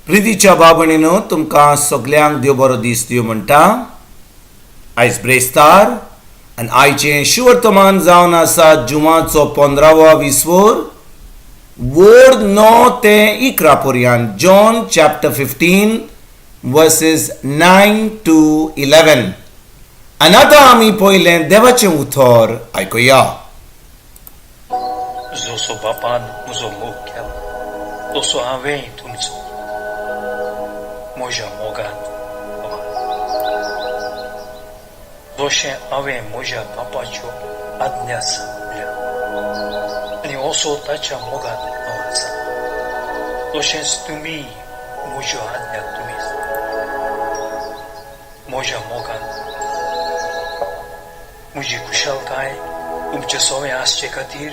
प्रितीच्या भाव-भयणीनो, तुमकां सगल्यांक देव बरो दीस दिवं म्हणटा. आयज ब्रेस्तार आनी आयचें शुवर्तमान जावन आसा जुमाचो 15वो विस्वोर, वोर्ड 9 ते 11 पर्यंत, John chapter 15 verses 9 to 11. आनी आतां आमी पयलें देवाचें उतर आयकुया. जसो बापान म्हजो मोग केला तसो हांवेंय तुमचो. म्हज्या मोगान रावात. जशें हांवें म्हज्या बापाच्यो आज्ञा सांबाळ्ळ्या आनी असो ताच्या मोगान हांव आसा, तशेंच तुमी म्हज्यो आज्ञा तुमी म्हज्या मोगान. म्हजी खुशालकाय तुमचे सवें आसचे खातीर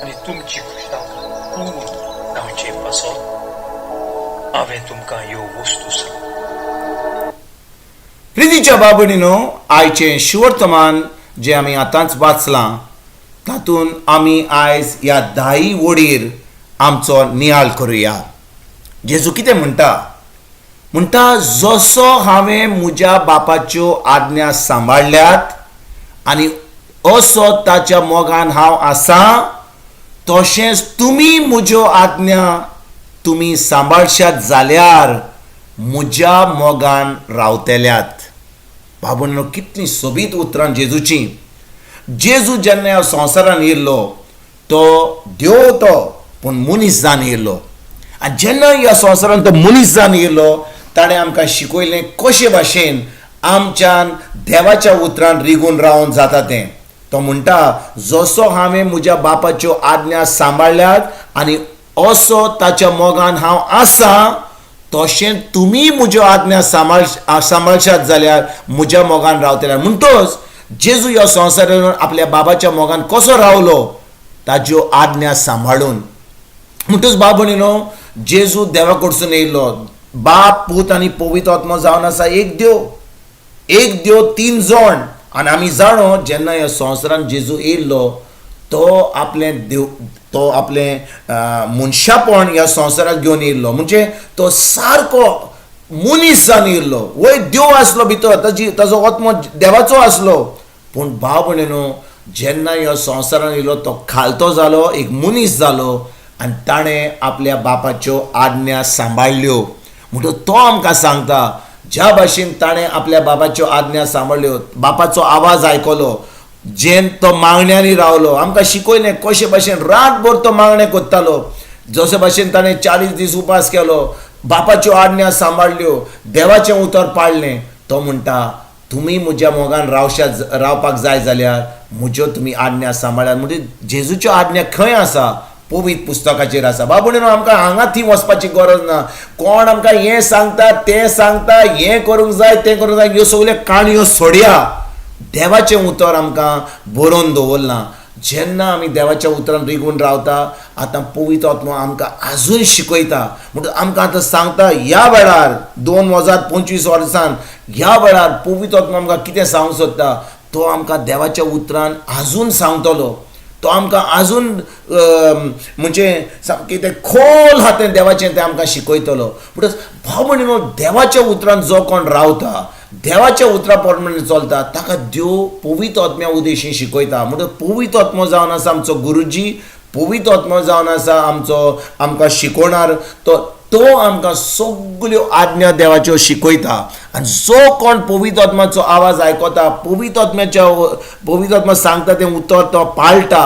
आनी तुमची खुशालकाय पूर्ण जावचे पासत हांवें तुमकां ह्यो वस्तू सांगल्या. प्रितीच्या भाव-भयणीनो, आयचें शुवर्तमान जें आमी आतांच वाचलां तातूंत आमी आयज ह्या धाई वडीर आमचो नियाळ करुया. जेजू कितें म्हणटा? म्हणटा, जसो हांवें म्हज्या बापाच्यो आज्ञा सांबाळ्ळ्यात आनी असो ताच्या मोगान हांव आसा, तशेंच तुमी म्हज्यो आज्ञा तुमी सांबाळशात जाल्यार म्हज्या मोगान रावतल्यात. भाव-भयणीनो, कितलीं सोबीत उतरां जेजूची. जेजू जेन्ना ह्या संवसारान येयल्लो, तो देव तो, पूण मनीस जावन येयल्लो. आनी जेन्ना ह्या संवसारान तो मनीस जावन येयल्लो, ताणें आमकां शिकयलें कशे भाशेन आमच्यान देवाच्या उतरान रिगून रावन जाता तें. तो म्हणटा, जसो हांवें म्हज्या बापाच्यो आज्ञा सांबाळ्ळ्यात आनी असो ताच्या मोगान हांव आसा, तशें तुमी म्हज्यो आज्ञा सांबाळशात जाल्यार म्हज्या मोगान रावतले. म्हणटोच जेजू ह्या संवसारान आपल्या बाबाच्या मोगान कसो रावलो? ताज्यो आज्ञा सांबाळून. म्हणटूच भाव भयणीनो, जेजू देवा कडसून येयल्लो. बाप, पूत आनी पवित्र आत्मो जावन आसा एक देव. एक देव, तीन जण. आनी आमी जाणो, जेन्ना ह्या संवसारान जेजू येयल्लो, तो आपलें देव, तो आपलें मनशापण ह्या संवसाराक घेवन येयल्लो. म्हणजे तो सारको मनीस जावन येयल्लो. वय, देव आसलो भितर, ताजो आत्मो देवाचो आसलो, पूण भाव भयणीनो, जेन्ना ह्या संवसारान येयलो तो खालतो जालो, एक मनीस जालो आनी ताणें आपल्या बापाच्यो आज्ञा सांबाळ्ळ्यो. म्हणटकच तो आमकां सांगता, ज्या भाशेन ताणें आपल्या बाबाच्यो आज्ञा सांबाळ्ळ्यो, बापाचो आवाज आयकलो, जेन तो मागण्यांनी रावलो, आमकां शिकयलें कशे भाशेन रातभर तो मागणें करतालो, जशे भाशेन ताणें 40 दीस उपास केलो, बापाच्यो आज्ञा सांबाळ्ळ्यो, देवाचें उतर पाळ्ळें, तो म्हणटा, तुमी म्हज्या मोगान रावशात, रावपाक जाय जाल्यार म्हज्यो तुमी आज्ञा सांबाळ्यात. म्हणजे जेजूच्यो आज्ञा खंय आसा? पवित्र पुस्तकाचेर आसा. बाबू, आमकां हांगा थंय वचपाची गरज ना. कोण आमकां हें सांगता, तें सांगता, हें करूंक जाय, तें करूंक जाय, ह्यो सगल्यो काणयो सोडया. देवाचें उतर आमकां बरोवन दवरलां. जेन्ना आमी देवाच्या उतरान रिगून रावता, आतां पवित्र आत्मो आमकां आजून शिकयता. म्हणटकच आमकां आतां सांगता, ह्या वेळार 2025 वर्सान ह्या वेळार पवित्र आत्मो आमकां कितें सांगूंक सोदता, तो आमकां देवाच्या उतरान आजून सांगतलो. तो आमकां आजून म्हणजे सामकें तें खोल आहा तें देवाचें, तें आमकां शिकयतलो. म्हणटकच भाव भयणीनो, देवाच्या उतरान जो कोण रावता, देवाच्या उतरा प्रमाणे चलता, ताका देव पवित्र आत्म्या उदेशी शिकयता. म्हणटकच पवित्र आत्मो जावन आसा आमचो गुरुजी, पवित्र आत्मो जावन आसा आमचो आमकां शिकोवणार. तो तो आमकां सगल्यो आज्ञा देवाच्यो शिकयता. आनी जो कोण पवित्र आत्माचो आवाज आयकता, पवित्र आत्म्याच्या पवित्र आत्मा सांगता तें उतर तो पाळटा,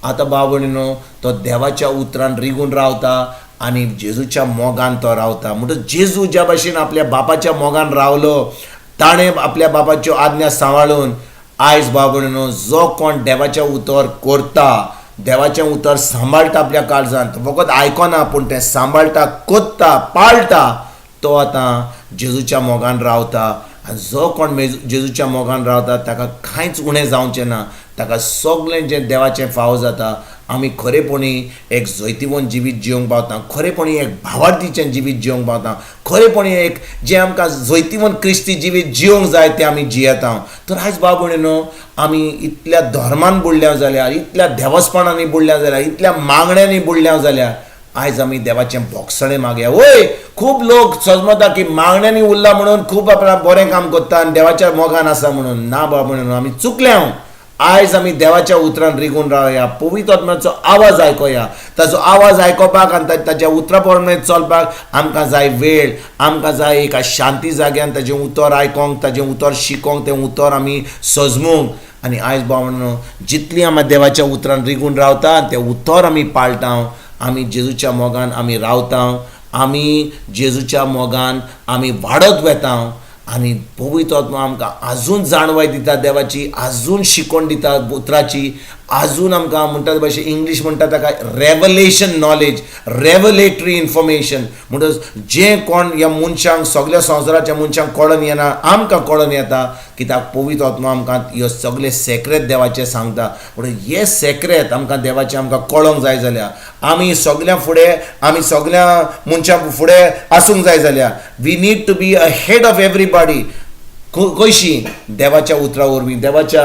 आतां भाव भयणीनो, तो देवाच्या उतरान रिगून रावता आनी जेजूच्या मोगान तो रावता. म्हणटकच जेजू ज्या भाशेन आपल्या बापाच्या मोगान रावलो, ताणें आपल्या बापाच्यो आज्ञा सांबाळून, आयज भाव भयणीनो, जो कोण देवाचें उतर करता, देवाचें उतर सांबाळटा आपल्या काळजान, फकत आयकना पूण तें सांबाळटा, कोत्ता, पाळटा, तो आतां जेजूच्या मोगान रावता. आनी जो कोण जेजूच्या मोगान रावता ताका कांयच उणें जावचें ना. ताका सगळें जें देवाचें फावो जाता. आमी खरेपणी एक जैतिवंत जिवीत जिवंक पावता, खरेपणी एक भावार्थीचें जिवीत जिवंक पावता, खरेपणी एक जें आमकां जैतिवंत क्रिस्ती जिवीत जिवंक जाय तें आमी जियेता. तर आयज भाव भयणीनो, आमी इतल्या धर्मान बुडल्या जाल्यार, इतल्या देवस्पणांनी बुडल्या जाल्यार, इतल्या मागण्यांनी बुडल्या जाल्यार, आयज आमी देवाचें भोगसणें मागया. वय, खूब लोक सजमता की मागण्यांनी उरला म्हणून खूब आपणाक बरें काम करता आनी देवाच्या मोगान आसा म्हणून. ना बाबा म्हणून आमी चुकले. हांव आयज आमी देवाच्या उतरान रिगून रावया, पवित्र आत्म्याचो आवाज आयकोया. ताचो आवाज आयकोपाक आनी ताच्या उतरा प्रमाणे चलपाक आमकां जाय वेळ, आमकां जाय एका शांती जाग्यान ताजें उतर आयकोंक, ताजें उतर शिकोंक, तें उतर आमी सजमूंक. आनी आयज बाबा म्हणून जितली आमी देवाच्या उतरान रिगून रावता आनी तें उतर आमी पाळटा, आमी जेजूच्या मोगान आमी रावता, आमी जेजूच्या मोगान आमी वाडत वेता. आनी पवित्र आत्मा आमकां आजून जाणवाय दिता देवाची, आजून शिकवण दिता उतराची, आजून आमकां म्हणटा ते भाशेन इंग्लीश म्हणटा ताका रेवलेशन नॉलेज, रेवलेटरी इन्फॉर्मेशन. म्हणटच जें कोण ह्या मनशांक, सगल्या संवसाराच्या मनशांक कळोन येना, आमकां कळोन येता, कित्याक पवित्र आत्मा आमकां ह्यो सगळे सेक्रेत देवाचे सांगता. म्हणून हे सेक्रेत आमकां देवाचें आमकां कळोंक जाय जाल्यार आमी सगल्यां फुडें, आमी सगल्या मनशां फुडें आसूंक जाय जाल्यार we need to be ahead of everybody. कशी? देवाच्या उतरा वरवीं, देवाच्या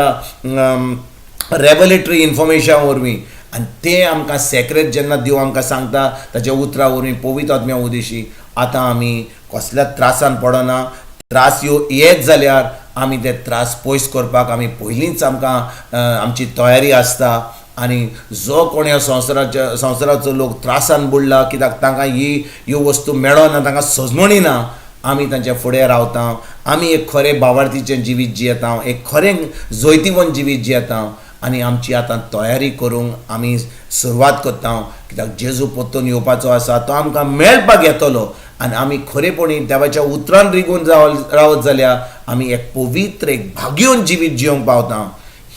रेवलेटरी इन्फॉर्मेशन वरवीं. आनी तें आमकां सेक्रेट जेन्ना देव आमकां सांगता ताच्या उतरा वरवीं, पवित्र आत्म्या उदेशी, आतां आमी कसल्याच त्रासान पडना. त्रास येत जाल्यार आमी ते त्रास पयस करपाक आमी पयलींच आमकां आमची तयारी आसता. आनी जो कोण ह्या संवसाराचो लोक त्रासान बुडला, कित्याक तांकां ही ह्यो वस्तू मेळना, तांकां सजमणी ना, आमी तांच्या फुडें रावता. आमी एक खरें भावार्थीचें जिवीत जियेता, एक खरें जैतिवंत जिवीत जियेता. आनी आमची आतां तयारी करूंक आमी सुरवात करता, कित्याक जेजू परतून येवपाचो आसा, तो आमकां मेळपाक येतलो. आनी आमी खरेपणी देवाच्या उतरान रिगून रावत जाल्यार आमी एक पवित्र, एक भाग्योन जिवीत जियोंक पावता.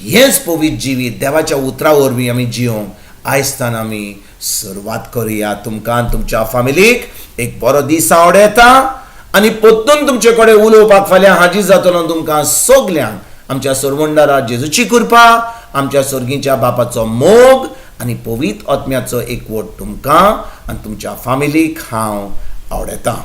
हेंच पवित्र जिवीत देवाच्या उतरा वरवीं आमी जियोंक आयजतान आमी सुरवात करुया. तुमकां आनी तुमच्या फामिलीक एक बरो दीस आवडता आनी परतून तुमचे कडेन उलोवपाक फाल्यां हाजीर जातलो. तुमकां सगल्यांक आमच्या सरवंडारा जेजूची कृपा, आमच्या सर्गीच्या बापाचो मोग आनी पवित्र आत्म्याचो एकवट तुमकां आनी तुमच्या फामिलीक हांव आवडता.